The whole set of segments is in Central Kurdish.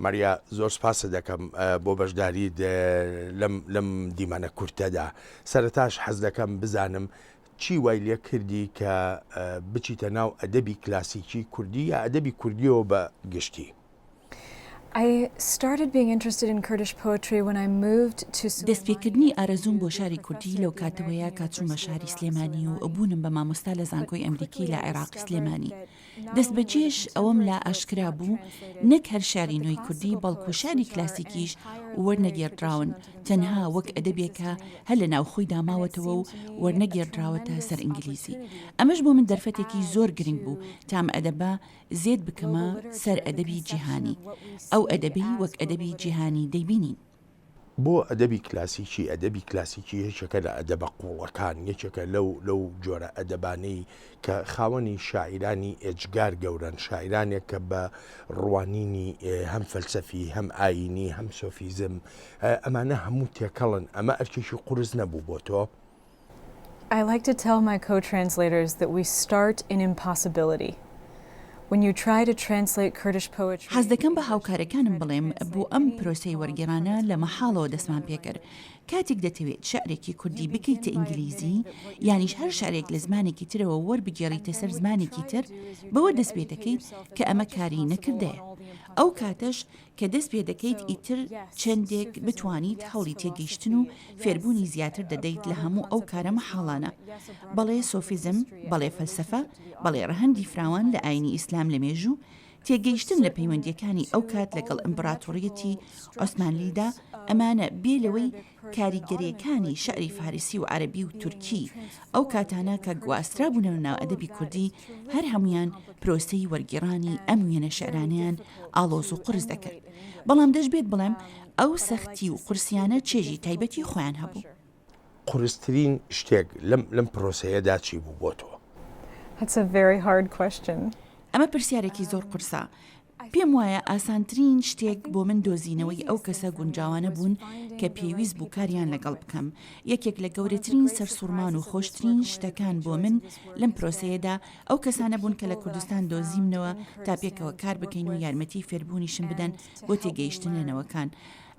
ماریا زۆر سپاست دەکەم بۆ بەشداریت لەم لەم دیمەنە کورتەدا. سەرەتاش حەز دەکەم بزانم چی وای لێ کردی کە بچیتە ناو ئەدەبی کلاسیکی کوردی یا ئەدەبی کوردیەوە بە گشتی؟ I started being interested in Kurdish poetry when I moved to Sulaymaniyah. دەستپێکردنی ئارەزووم بۆ شاری کوردی لەو کاتەوەیە کە چوومە شاری سلێمانی و بوونم بە مامۆستا لە زانکۆی ئەمریکی لە عێراق سلێمانی. دەستبەجێش ئەوەم لا ئاشکرا بوو نەک هەر شیعری نوێی کوردی بەڵکو شیعری کلاسیکیش وەرنەگێڕدراون تەنها وەک ئەدەبێکە هەر لە ناوخۆیدا ماوەتەوە و وەرنەگێڕدراوەتە سەر ئینگلیزی. ئەمەش بۆ من دەرفەتێکی زۆر گرنگ بوو تا ئەم ئەدەبە زێد بکەمە سەر ئەدەبی جیهانی، ئەو ئەدەبەی وەک ئەدەبی جیهانی دەیبینین. بۆ ئەدەبی کلاسیکی، ئەدەبی کلاسیکی یەکێکە لە ئەدەبە قووڵەکان، یەکێکە لەو لەو جۆرە ئەدەبانەی کە خاوەنی شاعیرانی ئێجگار گەورەن، شاعیرانێک کە بە ڕوانینی هەم فەلسەفی، هەم ئایینی، هەم سۆفیزم، ئەمانە هەموو تێکەڵن، ئەمە ئەرکێکی قورس نەبوو بۆ تۆ؟ I like to tell my co-translators that we start in impossibility. When you try to translate Kurdish poetry حەز دەکەم بە هاوکارەکانم بڵێم بۆ ئەم پرۆسەی وەرگێڕانە لە مەحاڵەوە دەستمان پێکرد. کاتێک دەتەوێت شیعرێکی کوردی بکەیتە ئینگلیزی یانیش هەر شیعرێک لە زمانێکی ترەوە وەربگێڕیتە سەر زمانێکی تر بەوە دەست پێدەکەیت کە ئەمە کاری نەکردەیە. ئەو کاتەش کە دەست پێ دەکەیت ئیتر چەندێک بتوانیت هەوڵی تێگەیشتن و فێربوونی زیاتر دەدەیت لە هەموو ئەو کارە مەحاڵانە. بەڵێ سۆفیزم، بەڵێ فەلسەفە، بەڵێ ڕەهەندی فراوان لە ئاینی ئیسلام لە مێژوو، تێگەیشتن لە پەیوەندییەکانی ئەو کات لەگەڵ ئیمبراتۆریەتی عوسمانلیدا، ئەمانە بێ لەوەی کاریگەرییەکانی شیعری فارسی و عەرەبی و تورکی ئەو کاتانە کە گواسترابوونەوە ناو ئەدەبی کوردی هەر هەموویان پرۆسەی وەرگێڕانی ئەم وێنە شیعرانەیان ئاڵۆز و قورس دەکرد. بەڵام دەشبێت بڵێم ئەو سەختی و قورسییانە چێژی تایبەتی خۆیان هەبوو. قورسترین شتێک لەم لەم پرۆسەیەدا چی بوو بۆ تۆ؟ That's a very hard question. ئەمە پرسیارێکی زۆر قورسە. پێم وایە ئاسانترین شتێک بۆ من دۆزینەوەی ئەو کەسە گونجاوانە بوون کە پێویست بوو کاریان لەگەڵ بکەم. یەکێک لە گەورەترین سەرسوڕمان و خۆشترین شتەکان بۆ من لەم پرۆسەیەدا ئەو کەسانە بوون کە لە کوردستان دۆزیمنەوە تا پێکەوە کار بکەین و یارمەتی فێربوونیشم بدەن بۆ تێگەیشتن لە نەوەکان،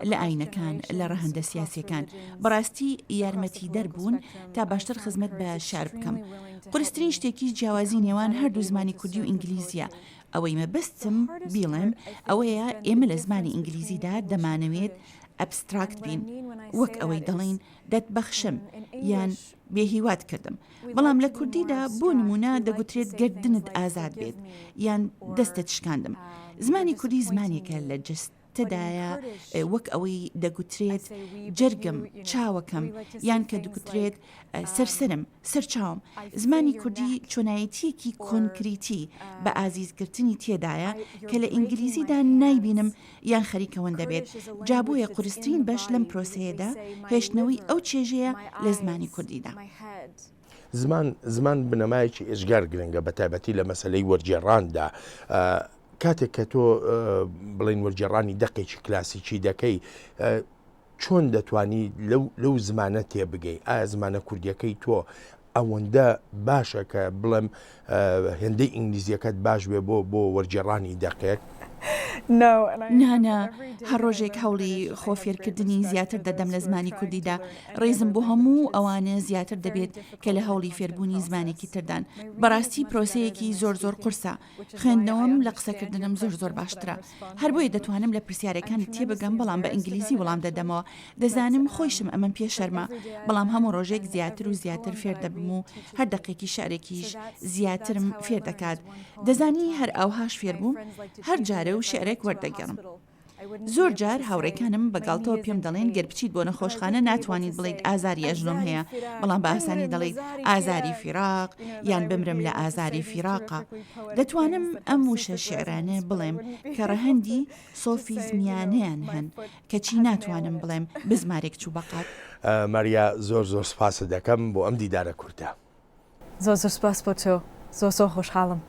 لە ئاینەکان، لە ڕەهەندە سیاسییەکان. بەڕاستی یارمەتیدەر بوون تا باشتر خزمەت بە شیعر بکەم. قورسترین شتێکیش جیاوازی نێوان هەردوو زمانی کوردی و ئینگلیزییە. ئەوەی مەبەستم بیڵێم ئەوەیە ئێمە لە زمانی ئینگلیزیدا دەمانەوێت ئەبستراکت بین، وەک ئەوەی دەڵێین دەتبەخشم یان بێهیوات کردم، بەڵام لە کوردیدا بۆ نموونە دەگوترێت گەردنت ئازاد بێت یان دەستت شکاندم. زمانی کوردی زمانێکە لە جەستەدایە وەک ئەوەی دەگوترێت جەرگم، چاوەکەم یان کە دەگوترێت سەر سەرم، سەر چاوم. زمانی کوردی چۆنایەتییەکی کۆنکریتی بە ئازیزگرتنی تێدایە کە لە ئینگلیزیدا نایبینم یان خەریکە ون دەبێت، جا بۆیە قورسترین بەش لەم پرۆسەیەدا هێشتنەوەی ئەو چێژەیە لە زمانی کوردیدا. زمان زمان بنەمایەکی ئێجگار گرنگە بە تایبەتی لە مەسەلەی وەرگێڕاندا. کاتێک کە تۆ بڵێین وەرگێڕانی دەقێکی کلاسیکی دەکەی، چۆن دەتوانی لەو لەو زمانە تێبگەی؟ ئایا زمانە کوردیەکەی تۆ ئەوەندە باشە کە بڵێم هێندەی ئینگلیزیەکەت باش بێ بۆ بۆ وەرگێڕانی دەقێک؟ نا نا، هەر ڕۆژێک هەوڵی خۆ فێرکردنی زیاتر دەدەم لە زمانی کوردیدا، ڕێزم بۆ هەموو ئەوانە زیاتر دەبێت کە لە هەوڵی فێربوونی زمانێکی تردان. بەڕاستی پرۆسەیەکی زۆر زۆر قورسە. خوێندنەوەم لە قسەکردنم زۆر زۆر باشترە هەر بۆیە دەتوانم لە پرسیارەکانت تێبگەم بەڵام بە ئینگلیزی وەڵام دەدەمەوە دەزانم خۆیشم ئەمەم پێ شەرمە بەڵام هەموو ڕۆژێک زیاتر و زیاتر فێر دەبم و هەر دەقێکی شعرێکیش زیاترم فێر دەکات دەزانی هەر ئاوهاش فێر بووم هەر جارە و شعرێک وەردەگێڕم. زۆر جار هاوڕێکانم بە گاڵتەوە پێم دەڵێن گەر بچیت بۆ نەخۆشخانە ناتوانیت بڵێیت ئازاری ئەژنۆم هەیە، بەڵام بە ئاسانی دەڵێیت ئازاری فیراق یان بمرم لە ئازاری فیراقا. دەتوانم ئەم وشە شیعرانە بڵێم کە ڕەهەندی سۆفیزمیانەیان هەن، کەچی ناتوانم بڵێم بزمارێک چوو بە قات. ماریا زۆر زۆر سوپاست دەکەم بۆ ئەم دیدارە کورتە. زۆر زۆر سوپاس بۆ تۆ، زۆر زۆر خۆشحاڵم.